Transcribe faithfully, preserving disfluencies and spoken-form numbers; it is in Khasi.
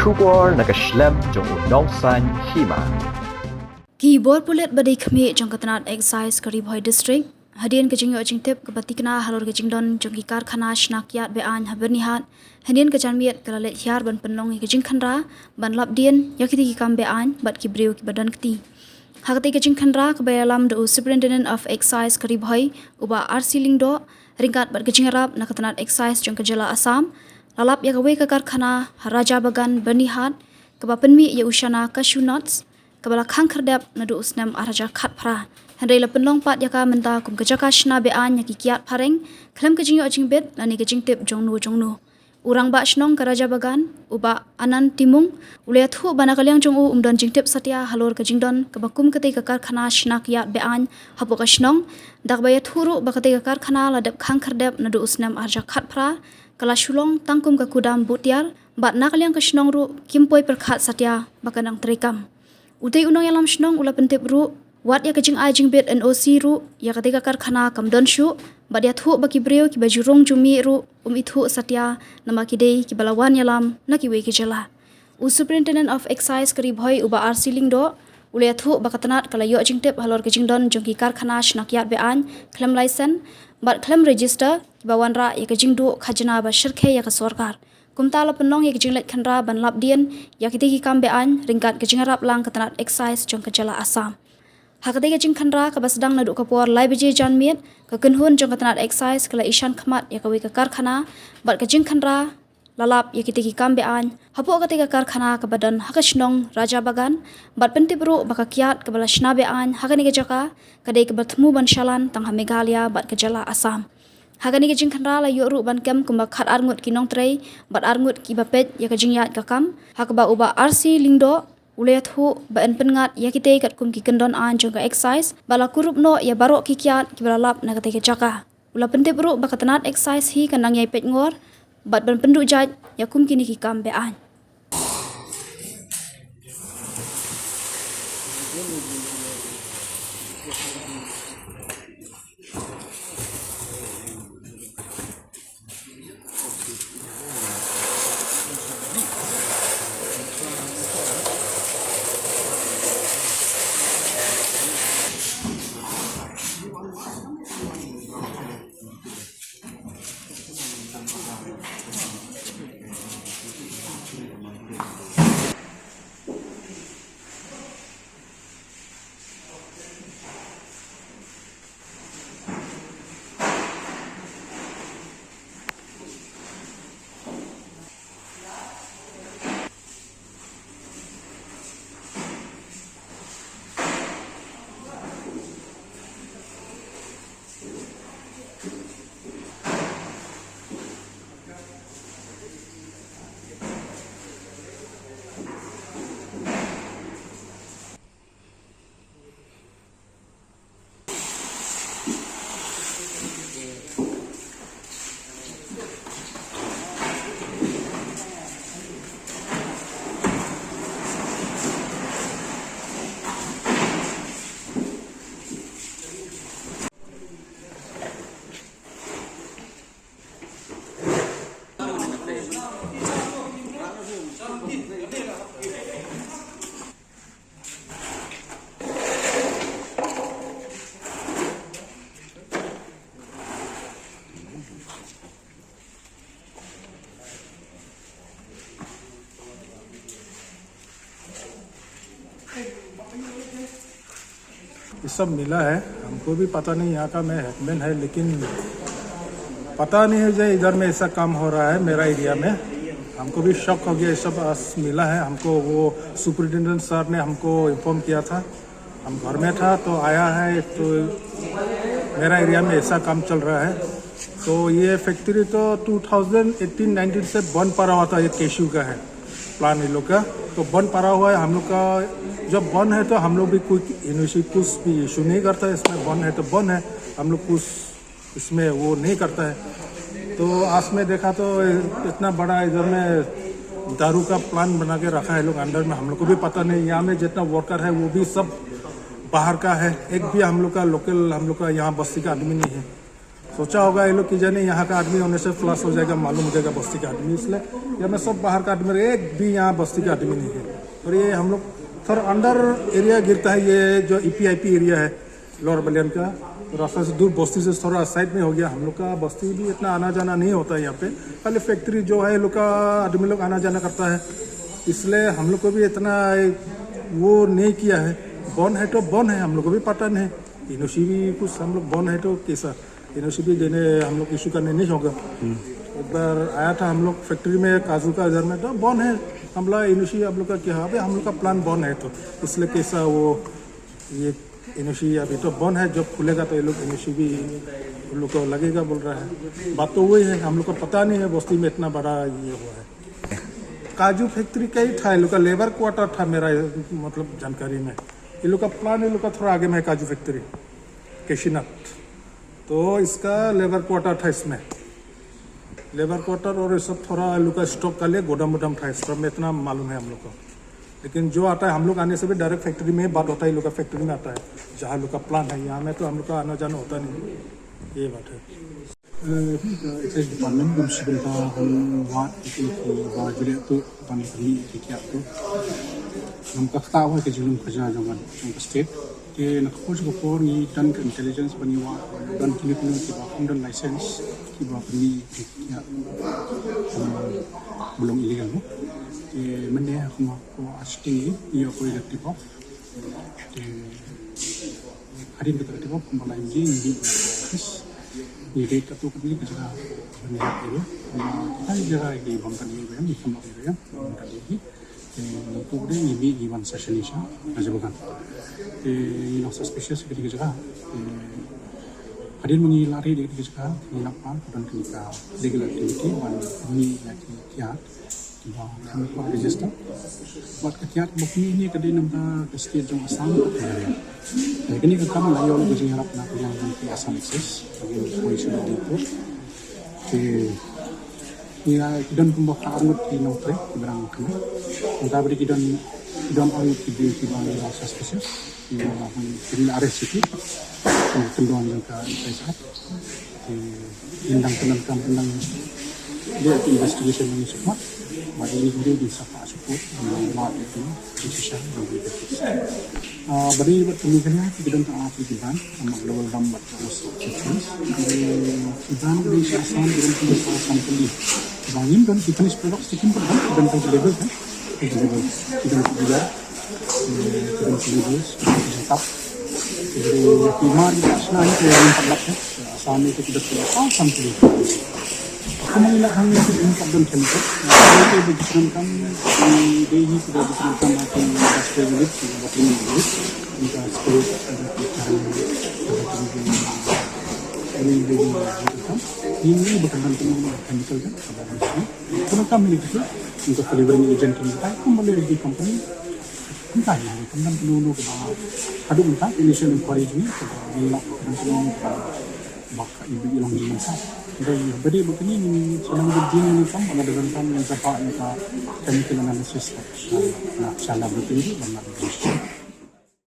Khubor na ka shlem jong u nongsan hima. Ki bor pulit ba dei khmih jong ka tnat excise ka Ri Bhoi District, hadien ka jingïoh jingtip kaba tikna halor ka jingdon jong ki karkhana shna kiad be-aiñ ha Byrnihat, hadien ka janmiet ka la leit hiar ban pynlong ïa ka jingkhynra ban lap dien ïa kitei ki kam be-aiñ bad ki briew kiba don kti. Ha katei ka jingkhynra kaba ïalam da u Superintendent of Excise ka Ri Bhoi, u Bah R C Lyngdoh, ryngkat bad ka jingïarap na ka tnat excise jong ka jylla Assam, la lap ïa kawei ka karkhana ha Raja Bagan, Byrnihat, kaba pynmih ïa u shana cashew nuts, kaba la khang khyrdep naduh u snem ar hajar khatphra. Hynrei la pynlong pat ïa ka mynta kum ka jaka shna be-aiñ ïa ki kiad phareng, khlem ka jingïoh jingbit lane ka jingtip jong no jong no. U Rangbah Shnong ka Raja Bagan, u Bah Anand Timung, u la ïathuh ba na ka liang jong u um don jingtip satia halor ka jingdon kaba kum katei ka karkhana shna kiad be-aiñ hapoh ka shnong, da kaba ïathuh ruh ba katei ka karkhana la dep khang khyrdep naduh u snem ar hajar khatphra, ka la shu long tang kum ka kudam buh tiar, bad na ka liang ka shnong ruh kim poi pyrkhat satia ba kan dang treikam. Utei u nongïalam shnong u la pyntip ruh, wat ïa ka jingai jingbit N O C ruh ïa katei ka karkhana kam don shuh, bad ïathuh ba ki briew kiba ju rung ju mih ruh um ithuh satia, namar ki dei kiba la wan ïalam na kiwei ki jylla. U Superintendent of Excise ka Ri Bhoi, u Bah R C Lyngdoh, u la ïathuh ba ka tnat ka la ïoh jingtip halor ka jingdon jong ki karkhana shna kiad be-aiñ khlem license bad khlem register, kiba wanrah ïa ka jingduh khajna ba shyrkhei ïa ka sorkar. Kumta la pynlong ïa ka jingleit khynra ban lap dien ïa kitei ki kam be-aiñ ryngkat ka jingïarap lang ka tnat excise jong ka jylla Assam. Ha katei ka jingkhynra kaba sdang naduh ka por lai baje janmiet, ka kynhun jong ka tnat excise ka la ïashan khmat ïa kawei ka karkhana, bad ka jingkhynra la lap ïa kitei ki kam be-aiñ hapoh katei ka karkhana kaba don ha ka shnong Raja Bagan, bad pyntip ruh ba ka kiad kaba la shna be-aiñ ha kane ka jaka ka dei kaba thmu ban shalan tang ha Meghalaya bad ka jylla Assam. Ha kane ka jingkhynra la ïoh ruh ban kem kumba khatar ngut ki nongtrei bad ar ngut kiba peit ïa ka jingïaid ka kam, ha kaba u Bah R C Lyngdoh u la ïathuh ba yn pynngat ïa kitei katkum ki kyndon aiñ jong ka excise, bad la kurup noh ïa baroh ki kiad kiba la lap na katei ka jaka. U la pyntip ruh ba ka tnat excise hi kan nang ïai peit ngor bad ban pynduh jait ïa kum kine ki kam be-aiñ. ये सब मिला है, हमको भी पता नहीं, यहाँ का मैं हेडमैन है, लेकिन पता नहीं है जो इधर में ऐसा काम हो रहा है मेरा एरिया में। हमको भी शॉक हो गया, ये सब आज मिला है हमको। वो सुपरिटेंडेंट सर ने हमको इन्फॉर्म किया था, हम घर में था तो आया है तो मेरा एरिया में ऐसा काम चल रहा है। तो ये फैक्ट्री तो टू थाउजेंड एटीन नाइनटीन से बंद पड़ा हुआ था, ये केशू का है प्लांट, ये लोग का। तो बंद पड़ा हुआ है, हम लोग का जब बंद है तो हम लोग भी कोई इनिशि-, कुछ भी इशू नहीं करता है इसमें। बंद है तो बंद है, हम लोग कुछ इसमें वो नहीं करता है। तो आज में देखा तो इतना बड़ा इधर में दारू का प्लांट बना के रखा है लोग अंडर में, हम लोग को भी पता नहीं। यहाँ में जितना वर्कर है वो भी सब बाहर का है, एक भी हम लोग का लोकल, हम लोग का यहाँ बस्ती का आदमी नहीं है। सोचा होगा ये लोग कि जाने यहाँ का आदमी होने से फ्लश हो जाएगा, मालूम हो जाएगा बस्ती का आदमी, इसलिए ये में सब बाहर का आदमी, एक भी यहाँ बस्ती का आदमी नहीं है। और ये हम लोग थोड़ा अंडर एरिया गिरता है, ये जो ईपीआईपी एरिया है लोअर बलियान का, तो रास्ता से दूर, बस्ती से थोड़ा साइड में हो गया। हम लोग का बस्ती भी इतना आना जाना नहीं होता है यहाँ पे, खाली फैक्ट्री जो है लोग का आदमी लोग आना जाना करता है, इसलिए हम लोग को भी इतना वो नहीं किया है। बंद है तो बंद है, हम लोग को भी पता नहीं। एनओसी भी कुछ हम लोग बंद है तो कैसा, एनओसी भी देने हम लोग इशू करने नहीं होगा। एक बार आया था हम लोग फैक्ट्री में काजू का इधर में, तो बंद है। हम लोग एनओसी आप लोग का क्या, अभी हम लोग का प्लांट बंद है, तो इसलिए कैसा वो ये एनओसी अभी तो बंद है, जब खुलेगा तो ये लोग एनओसी भी उन लोग को लगेगा बोल रहा है। बात तो वही है, हम लोग को पता नहीं है बस्ती में इतना बड़ा ये हुआ है। काजू फैक्ट्री का ही था, ये लोग का लेबर क्वार्टर था मेरा, मतलब जानकारी में। ये लोग का प्लांट, ये लोग का थोड़ा आगे में है काजू फैक्ट्री, केशीनाथ। तो इसका लेबर क्वार्टर था इसमें, लेबर क्वार्टर और ये सब थोड़ा ये लोग का स्टॉक का लिए गोदाम वोदाम था, इस सब में इतना मालूम है हम लोग को। लेकिन जो आता है, हम लोग आने से भी डायरेक्ट फैक्ट्री में ही बात होता है, ये लोग का फैक्ट्री में आता है, जहाँ लोग का प्लांट है। यहाँ में तो हम लोग का आना जाना होता नहीं, ये बात है। Excise Department ngam shim bynta ban wad ïa ki ba ju leh tuh ban pynmih ïa ki kiad tuh. Ngam ka ktah wei ka jinglong ka jia jong ka, jong ka state. Te na ka por jong ka por ngi don ka intelligence ban ïa wad, don kino kino kiba ym don license kiba pynmih ïa ki kiad, um, ba long illegal mo. Te mynne ha kum ha ko ar shiteng ngi ïoh ko ïa ka tip off. Te hadien kata ka tip off kumba la ïa ngi ngi ïa ka office. Ngi dei katto katne ka jaka ban ïa ïa. Kumba kita ïa jaka ngi bam kan ïa ïa ngi kam ïa ïa. Bam kan ïa ngi. Te nangtu de ngi mih ngi wan sa shane sha na Jabogan. Te ngi long suspicious ïa kane ka jaka. Te hadien ba ngi la ri ïa kane ka jaka ngi la pan ka don kane ka illegal activity ban mih ïa ki kiad. Ba kham register. Bad ka kiad ba pynmih ne ka dei na ka state jong Assam ka pynmih. Te kane ka kam la ïoh ka jingïarap na ka liang jong ki Assam Excise. Ka liang jong ki Assam Excise. Te ngi la, ki don kumba ka arngut ki nongtrei kiba dang kynnoh. Nangta ba dei ki don, ki don ar ngut ki dei kiba ngi la suspicious. Ki la, ki la arrest ïa ki. Ki kyndon jong ka Excise Act. Te ngin dang pyndonkam, ngin dang leh investigation ngi sngewthuh. Bad ngi dei, dei sa pah support, ngi dei wad ïa ki, ki shisha, ngi dei. Ah, ba dei bad kane ka liang ki don tang ar tylli ki brand, namar global rum bad ka Oso Excise. Ki brand ki dei sha Assam, ki don tang sha Assam tylli. Ba ngim don ki finished products, ki kim pat don, ki don tang ki label kan. Ki label, ki don ki label. Ki don ki labels, ki don ki tap. Ki don ki mar, ki shna, ki don ki lap, eh. Assam ni ki don ki lap, Assam ki don. Kumba ngi la hang ni ki don ki chemical. Ki don ki chemical, ki dei hi ki don ki chemical, ki industrial unit, ki don ki unit. Ki don ki spray, ki don ki chemical, ki don ki Ini dia ni bukan kan kena chemical kan, ada kan sini. Kena kami ni kita untuk delivery agent kita, kembali lagi company. Entah ya, kena kena kena kena. Aduh, entah initial inquiry ni, kena ni lah kena kena baka ibu ilang di masa. Jadi beri begini ni, senang begini ni kan, ada dengan kan yang siapa yang chemical analysis. Nah, sana betul, benar betul.